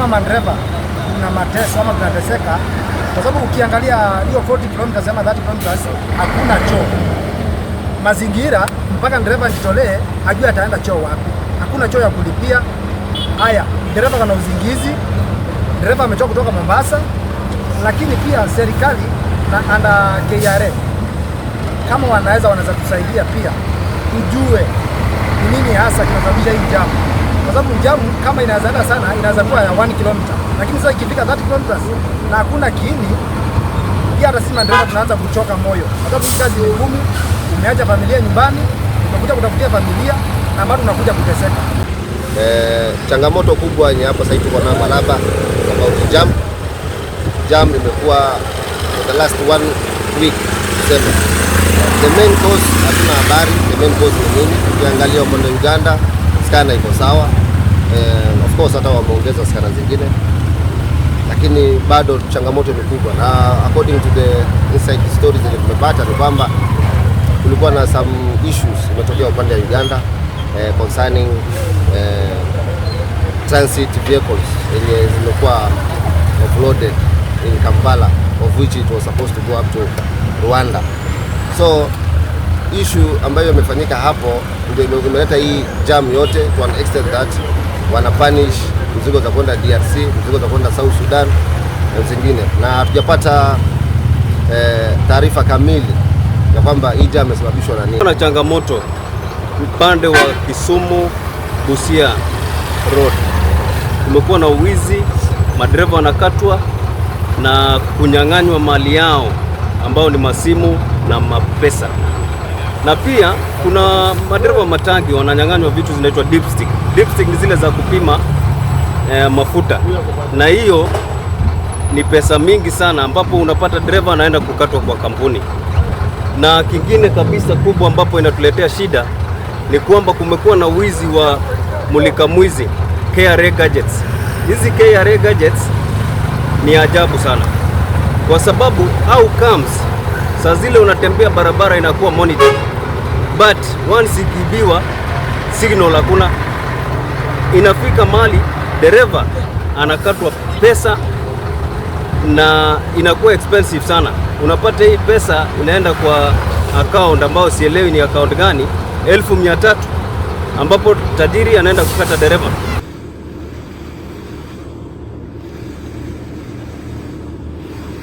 Kama madereva tuna mateso ama tunateseka, kwa sababu ukiangalia hiyo 40 kilometers ama 30 kilometers hakuna choo. Mazingira mpaka dereva ajitolee ajue ataenda choo wapi. Hakuna choo ya kulipia. Haya, dereva kana uzingizi, dereva amechoka kutoka Mombasa, lakini pia serikali na under KRA kama wanaweza kusaidia pia tujue ni nini hasa kinasababisha hii jamu, kwa sababu jamu kama inaweza enda sana inaweza kuwa ya 1 km, lakini sasa ikifika 30 km na hakuna kiini, pia hata sisi madereva tunaanza kuchoka moyo, kwa sababu hii kazi ni ngumu. Umeacha familia nyumbani, umekuja kutafutia familia na bado unakuja kuteseka. Changamoto kubwa yenye hapa sasa tuko na Malaba about jam. Jam imekuwa for the last one week tuseme. The main cause hatuna habari, the main cause ni nini? Ukiangalia upande Uganda scanner iko sawa. Of course hata wameongeza scanner zingine, lakini bado changamoto ni kubwa, na according to the inside stories zenye tumepata ni kwamba kulikuwa na some issues imetokea upande wa Uganda concerning transit vehicles yenye zimekuwa offloaded in Kampala, of which it was supposed to go up to Rwanda. So issue ambayo imefanyika hapo ndio imeleta hii jam yote to an extent that wana punish mzigo za kwenda DRC, mzigo za kwenda South Sudan na zingine, na hatujapata taarifa kamili ya kwamba hii jam imesababishwa na nini. Kuna changamoto upande wa Kisumu Busia Road, kumekuwa na uwizi, madereva wanakatwa na kunyang'anywa mali yao ambao ni masimu na mapesa, na pia kuna madereva matangi wananyang'anywa vitu zinaitwa dipstick. Dipstick ni zile za kupima mafuta, na hiyo ni pesa mingi sana, ambapo unapata dereva anaenda kukatwa kwa kampuni. Na kingine kabisa kubwa ambapo inatuletea shida ni kwamba kumekuwa na wizi wa mulika mwizi, KRA gadgets. Hizi KRA gadgets ni ajabu sana, kwa sababu how comes saa zile unatembea barabara inakuwa monitor, but once ikiibiwa signal hakuna, inafika mahali dereva anakatwa pesa na inakuwa expensive sana. Unapata hii pesa inaenda kwa account ambayo sielewi ni account gani, 300,000, ambapo tajiri anaenda kukata dereva.